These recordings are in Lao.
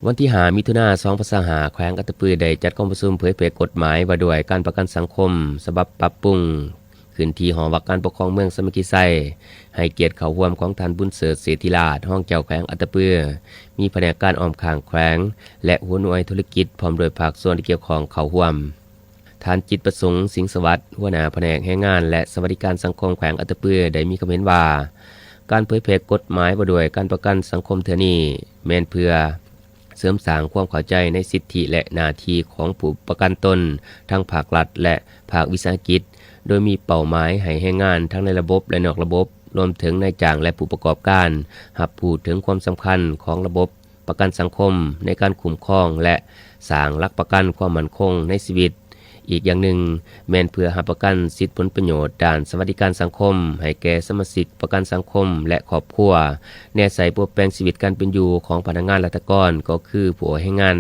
ວັນທີຫ້າ ມິຖຸນາ ສອງພັນຊາວຫ້າ ແຂວງອັດຕະປືໄດ້ຈັດກອງປະຊຸມເຜີຍແຜ່ກົດໝາຍວ່າດ້ວຍການປະກັນສັງຄົມ ສະບັບປັບປຸງ ຂຶ້ນທີ່ຫໍວ່າການປົກຄອງເມືອງສາມັກຄີໄຊ, ໃຫ້ກຽດເຂົ້າຮ່ວມຂອງທ່ານ ບຸນເສີດ ເສດທິລາດ ຮອງເຈົ້າແຂວງອັດຕະປື, ມີພະແນກການອ້ອມຂ້າງແຂວງ ແລະ ຫົວໜ່ວຍທຸລະກິດ ພ້ອມດ້ວຍພາກສ່ວນທີ່ກ່ຽວຂ້ອງເຂົ້າຮ່ວມ. ທ່ານ ຈິດປະສົງ ສິງສະຫວັດ ຫົວໜ້າພະແນກແຮງງານ ແລະ ສະຫວັດດີການສັງຄົມແຂວງອັດຕະປື ໄດ້ມີຄຳເຫັນວ່າ ການເຜີຍແຜ່ກົດໝາຍວ່າດ້ວຍການປະກັນສັງຄົມເທື່ອນີ້ ແມ່ນເພື່ອເສີມສ້າງຄວາມເຂົ້າໃຈໃນສິດທິ ແລະ ໜ້າທີ່ຂອງຜູ້ປະກັນຕົນ ທັງພາກລັດ ແລະ ພາກວິສາຫະກິດ, ໂດຍມີເປົ້າໝາຍໃຫ້ແຮງງານທັງໃນລະບົບ ແລະ ນອກລະບົບ, ລວມເຖິງນາຍຈ້າງ ແລະ ຜູ້ປະກອບການ ຮັບຮູ້ເຖິງຄວາມສຳຄັນຂອງລະບົບ ປະກັນສັງຄົມໃນການຄຸ້ມຄອງ ແລະ ສ້າງຫຼັກປະກັນຄວາມໝັ້ນຄົງໃນຊີວິດ. ອີກຢ່າງໜຶ່ງ ແມ່ນເພື່ອຮັບປະກັນສິດຜົນປະໂຫຍດດ້ານສະຫວັດດີການສັງຄົມໃຫ້ແກ່ສະມາຊິກປະກັນສັງຄົມ ແລະ ຄອບຄົວ, ແນໃສ່ປົວແປງຊີວິດການເປັນຢູ່ຂອງພະນັກງານລັດຖະກອນ ກໍຄືຜູ້ເອົາແຮງງານ,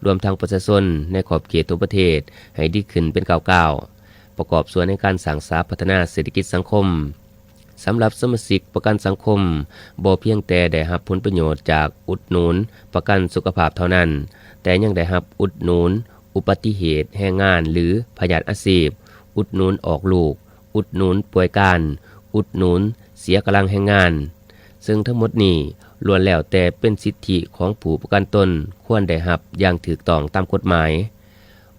ລວມທັງປະຊາຊົນໃນຂອບເຂດທົ່ວປະເທດ ໃຫ້ດີຂຶ້ນເປັນກ້າວໆ, ປະກອບສ່ວນໃນການສ້າງສາພັດທະນາເສດຖະກິດສັງຄົມ. ສຳລັບສະມາຊິກປະກັນສັງຄົມ ບໍ່ພຽງແຕ່ໄດ້ຮັບຜົນປະໂຫຍດຈາກອຸດໜູນປະກັນສຸຂະພາບເທົ່ານັ້ນ, ແຕ່ຍັງໄດ້ຮັບອຸດໜູນອຸບັດຕິເຫດແຮງງານ ຫຼື ພະຍາດອາຊີບ, ອຸດໜູນອອກລູກ, ອຸດໜູນປ່ວຍການ, ອຸດໜູນເສຍກຳລັງແຮງງານ, ເຊິ່ງທັງໝົດນີ້ລ້ວນແລ້ວແຕ່ເປັນສິດທິຂອງຜູ້ປະກັນຕົນຄວນໄດ້ຮັບຢ່າງຖືກຕ້ອງຕາມກົດໝາຍ.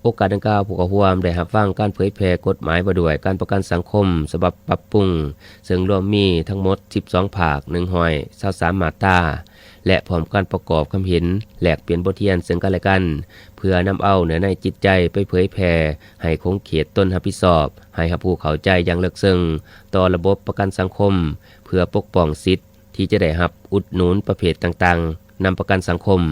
ໂອກາດດັ່ງກ່າວ, ຜູ້ເຂົ້າຮ່ວມໄດ້ຮັບຟັງການເຜີຍແຜ່ກົດໝາຍວ່າດ້ວຍການປະກັນສັງຄົມສະບັບປັບປຸງ, ເຊິ່ງລວມມີທັງໝົດສິບສອງພາກ, ໜຶ່ງຮ້ອຍຊາວສາມມາດຕາ ແລະ ພ້ອມກັນປະກອບຄຳເຫັນ, ແລກປ່ຽນບົດຮຽນເຊິ່ງກັນແລະກັນ, ເພື່ອນຳເອົາເນື້ອໃນຈິດໃຈໄປເຜີຍແຜ່ໃຫ້ຂົງເຂດຕົນຮັບຜິດຊອບ, ໃຫ້ຮັບຮູ້ເຂົ້າໃຈຢ່າງເລິກເຊິ່ງຕໍ່ລະບົບປະກັນສັງຄົມ, ເພື່ອປົກປ້ອງສິດທີ່ຈະໄດ້ຮັບອຸດໜູນປະເພດຕ່າງໆນຳປະກັນສັງຄົມ.